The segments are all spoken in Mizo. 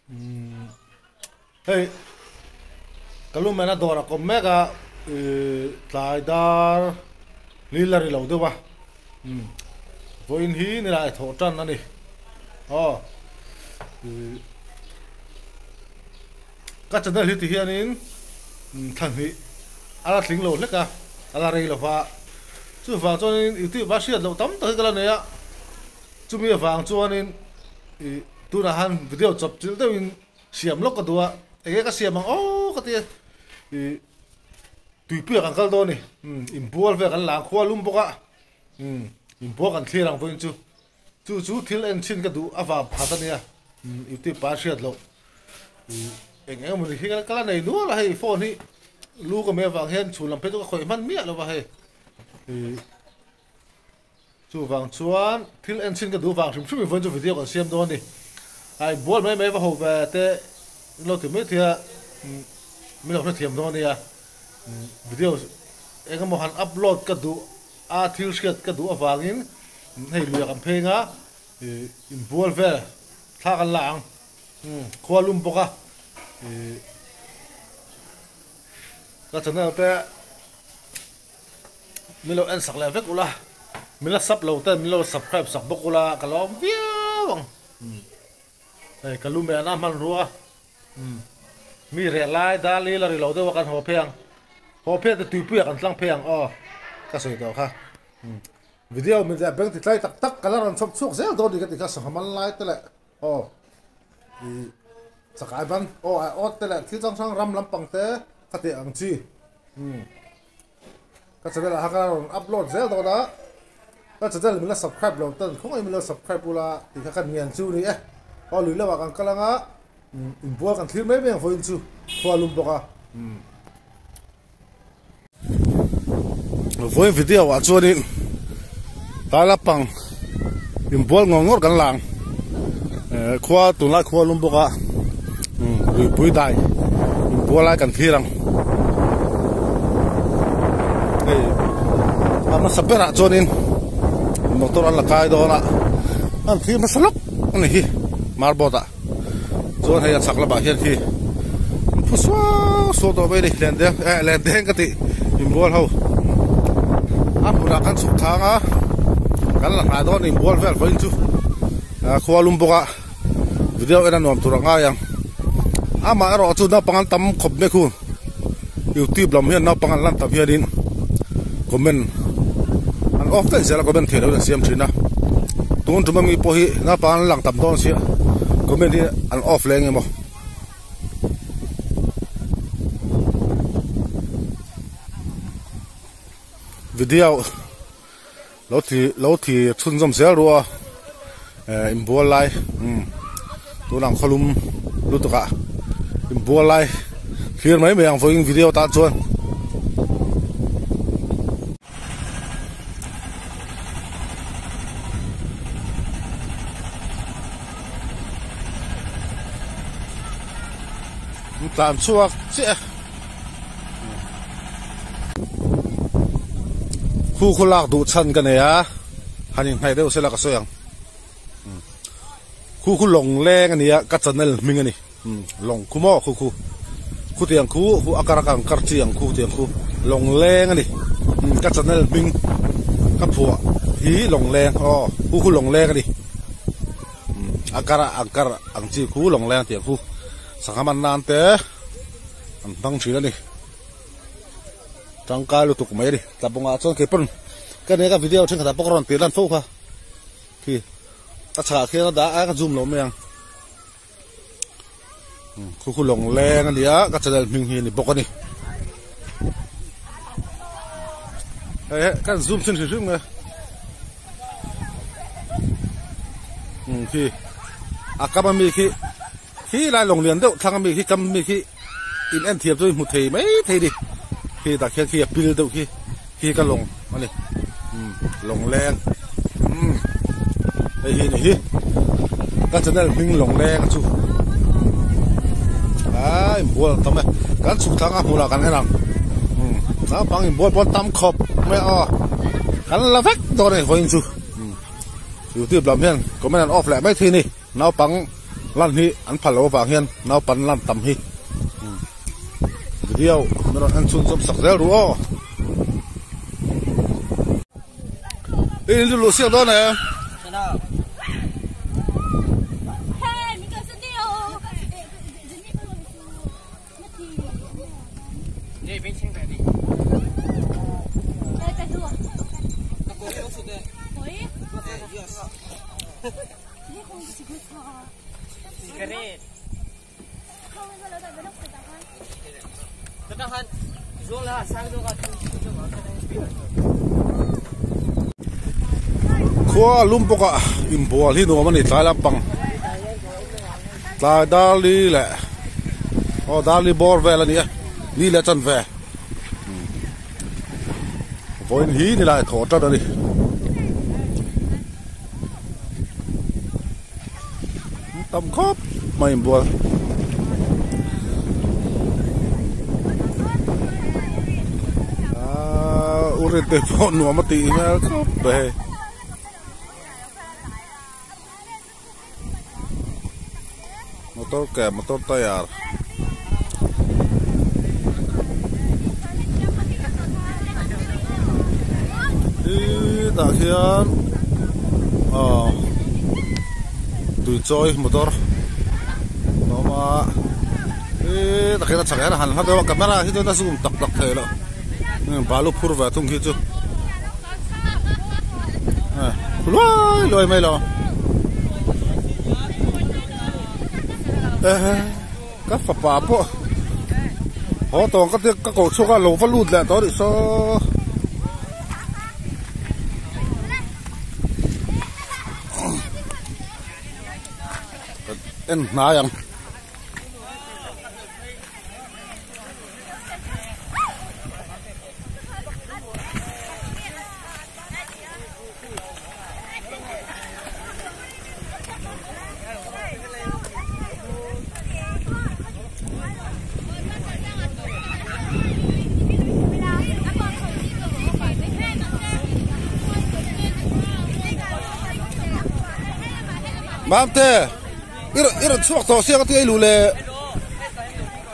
Hei ka lu mena dawr a kawm mek a ihh tlai dar li la ri lo deuh a umm vawiin hi ni lai thawh tan a ni aw ihh ka channel hi ti hianin thla hnih a la tling lo hlek a a la rei lo va chuvang chuanin youtube a hriat loh tam tak hi ka la nei a chumi avang chuanin ihh tunah han video chawp chilh deuhin. Siam lawk ka duh a, enge ka siam ang aw ka ti a, ih tuipuia kan kal dawn a ni, umm inbual vel kan la ang khua lum bawk a, umm inbual kan thlir ang vawiin chu, chu chu thil en chhin ka duh avang pakhat a nia, umm youtube ah a hriat loh, ih eng eng emawni hi ka la nei nual a hei phone hi lu ka mei avang hian chhun lam phei chu ka khawih hman miah lo va hei, ih. Chuvang chuan thil en chhin ka duh vang hrim hrim in vawiin chu video kan siam dawn a ni. A inbual mai mai va ho ve te in lo ti mai thei a, min lo hrethiam dawn a nia. Video eng emaw han upload ka duh a, thil hriat ka duh avangin hei luia kan pheng a, inbual vel thla kan la ang. Khua lum bawk a, ka channel te. Min lo en sak leh vek ula, min la sub lo ten min lo subscribe sak bawk ula ka lawm viau ang. Hei ka lu mehna hmanrua mi reh lai dar li la ri lo deuh a kan haw phei ang. Haw phei te tuipuiah kan tlang phei ang aw ka sawi tawh kha. Video min leh beng ti tlai tak tak ka la rawn chhawp chhuak zel dawn ni ka ti kha sangha man lai te leh aw ih chakai ban aw ai awt te leh thil chang hrang ram lampang te ka tih ang chi. Ka channel ah khan a rawn upload zel dawn a, ka channel min la subscribe lo tan khawngaih min lo subscribe ula tih kha ka ngen chu ni e. Aw lui lamah kan kal anga inbual kan thlir mai mai ang vawiin chu khua lum bawk a. Vawiin video ah chuanin tlai lampang inbual ngawr ngawr kan lang khua tunlai khua lum bawk a luipui dai inbual lai kan thlir ang hei a hmasa berah chuanin motor an la kai dawn a an thlir hmasa lawk a ni hi marboard ah chuan hei a chhak lamah hian khi an phu suau suau tawh mai a ni len deng eh len deng ka tih inbual ho a hmunah kan chhuk thang a kan la hnai dawn inbual vel vawiin chu khua lum bawk a video en a nuam tur a ngai ang amah erawh chu naupang an tam khawp mai khu youtube lam hian naupang an lan tam hianin comment an off daih zel a comment theih loh in an siam thin a tun tum ami pawh hi naupang an lang tam dawn sia comment hi an off leh eng emaw. Video lo thi lo thi chhunzawm zel ru a eh inbual lai umm tunah khawlum lutuk ah inbual lai thlir mai mai ang vawiin video tan chuan. Tlan chhuak chiah e. Khu khu lak duh chhan ka nei a, han inhnaih deuh sela ka sawi ang. Khu khu lawng leng a ni a, ka channel hming a ni. Lawng khu maw khu khu. Khutiang khu khu a kar a kang kar chi ang khu tiang khu lawng leng a ni. Ka channel hming ka phuah hi lawng leng aw khu khu lawng leng a ni. A kar a ang kar ang chi khu lawng leng tiang khu sangha man nan te an hmang thin a ni. Tangkai lutuk mai a ni. Tlabawngah chuan kei pawn ka nei ka video thenkhatah pawh ka rawn tih lan fo kha khi ka chhakah khian a dah a ka zoom lo mai ang. Khu khu lawng leng a ni a ka channel hming hi a ni bawk a ni hei hei kan zoom chhin hrim hrim nge khi a kam ami khi khi lai lawng lian deuh thlang ami khi kam mi khi in en thiam chu in hmu thei mai thei ni khi tah khian khi a pil deuh khi khi ka lawng a ni lawng leng hei hi ni hi ka channel hming lawng leng chu ai inbual an tam e kan chhuk thlang a hmunah kan en ang naupang inbual pawh an tam khawp mai a aw kan la vek dawn a ni vawiin chu youtube lam hian comment an off leh mai thei a ni naupang. Lan hi an phal loh avang hian naupan lan tam hi video min rawn en chhunzawm sak zel ru aw. In luh siak dawn em? Khua a lum bawk a inbual hi nuam a ni tlai lampang tlai darli leh aw darli bawr vel a ni a ni leh chan ve vawiin hi ni lai thaw tan a ni. Tam khawp mai inbual. Aaa u Rinte pawh nuam a tih hmel khawp mai hei. Motor ke motor tyre. Tah khian aw tui chawi motor a awm a tah khian a chhak hian a han hla deuh a camera hi chuan a zoom tak tak thei loh balu phur ve thung khi chu luai luai mai lo ka fapa pawh haw tawng ka ka ko chhuak a lo va lut leh tawh a nih saw. En hnai ang. Mamte i rawn i rawn chhuak tawh sia ka ti a i luh leh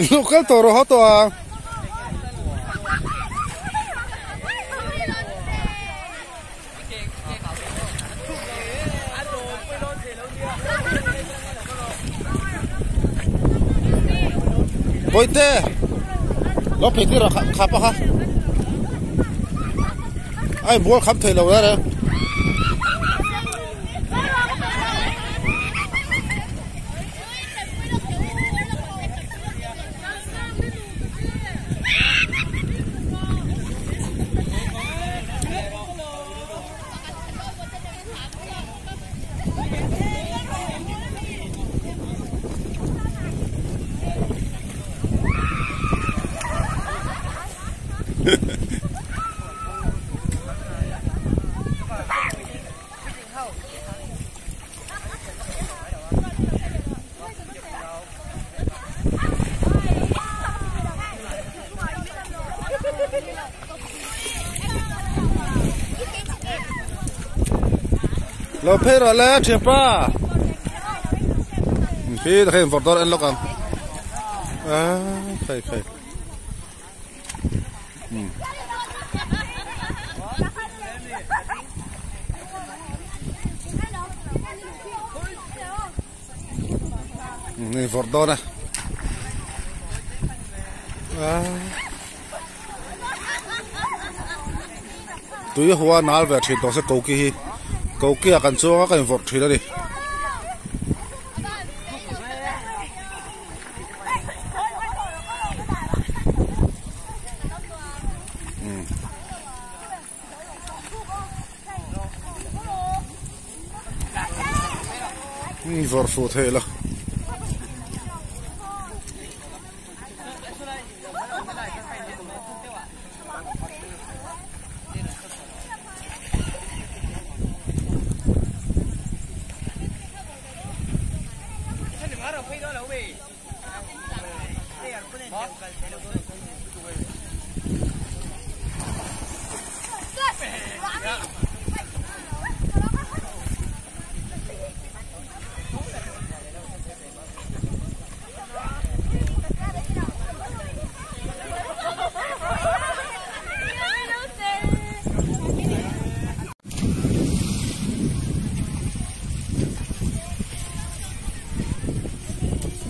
i luh kal tawh rawh haw tawh ang. Bawihte lo phei tir a khap a kha a inbual kham thei lo reng reng. Lo phei rawh le thianpa khi ta khen vawrh dawn en lawk ang a khai khai Ni vawrh dawn a tui hua nal ve thin tawh se koki hi koki ah kan chuang a kan vawrh thin a ni. Vawrh fuh theih lo.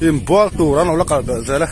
Inbual tur an lo la kal belh zel e.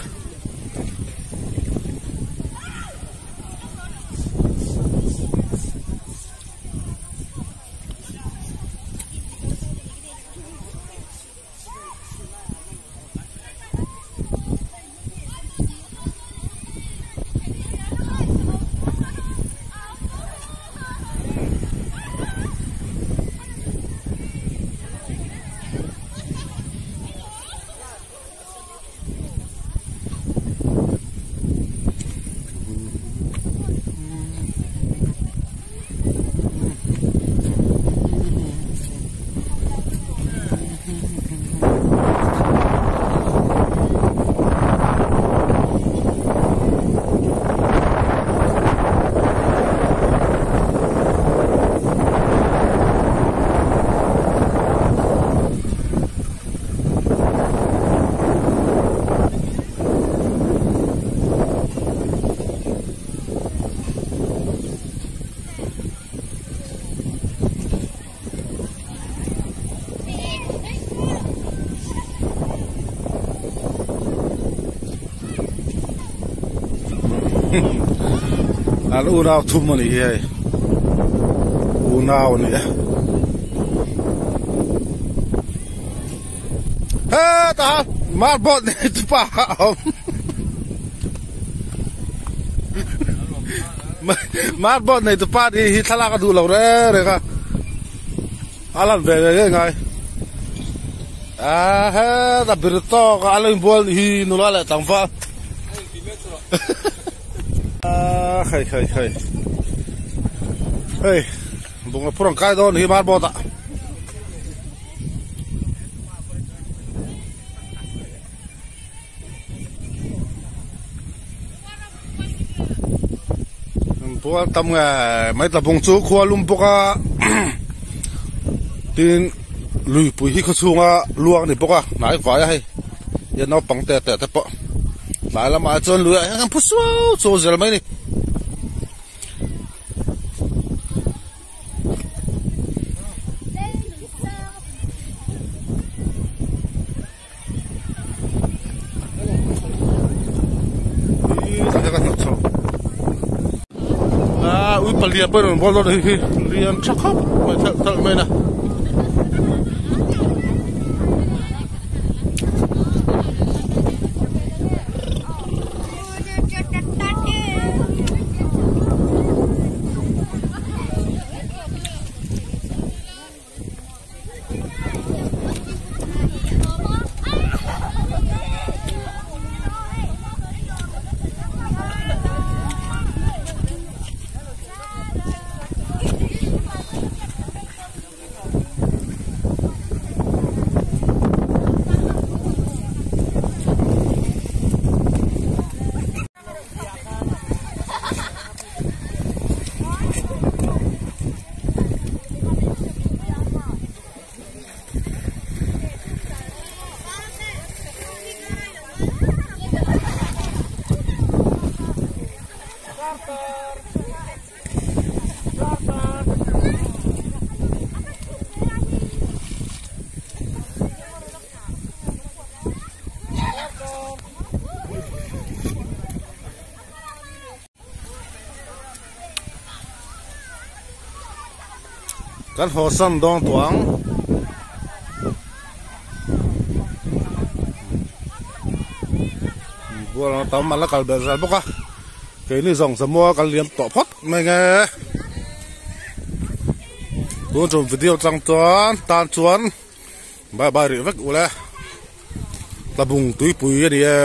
An unau thum a ni hi hei unau a ni e hetah marboard nei chu pa a awm. Marboard nei tu pa hi thlalak a duh lo reng reng a a lan ve ve ngei ngai a heta bir tawk a a lo inbual nih hi nula leh tlangval a hei hei hei hei bungraw phur ang kai dawn hi marboard ah. Bual tam nge mai ta bung chu khua lum bawk a tin luipui hi khawchhunga luang a ni bawk a hnai vai a hei hian naupang te te te pawh tlai lamah chuan lui ah hian an phu suau suau zel mai a ni. Ui palian pawh in rawn bawl dawn a hei hi lian tha khawp mai thelh thelh mai a. Kan haw san dawn tawh ang. Bual ang tam an la kal belh zel bawk a. Keini zawng Zamua kan liam tawh phawt mai nge. Tun tum video chang chuan tan chuan bye bye rih vek ule. Tlabung tuipui a ni e.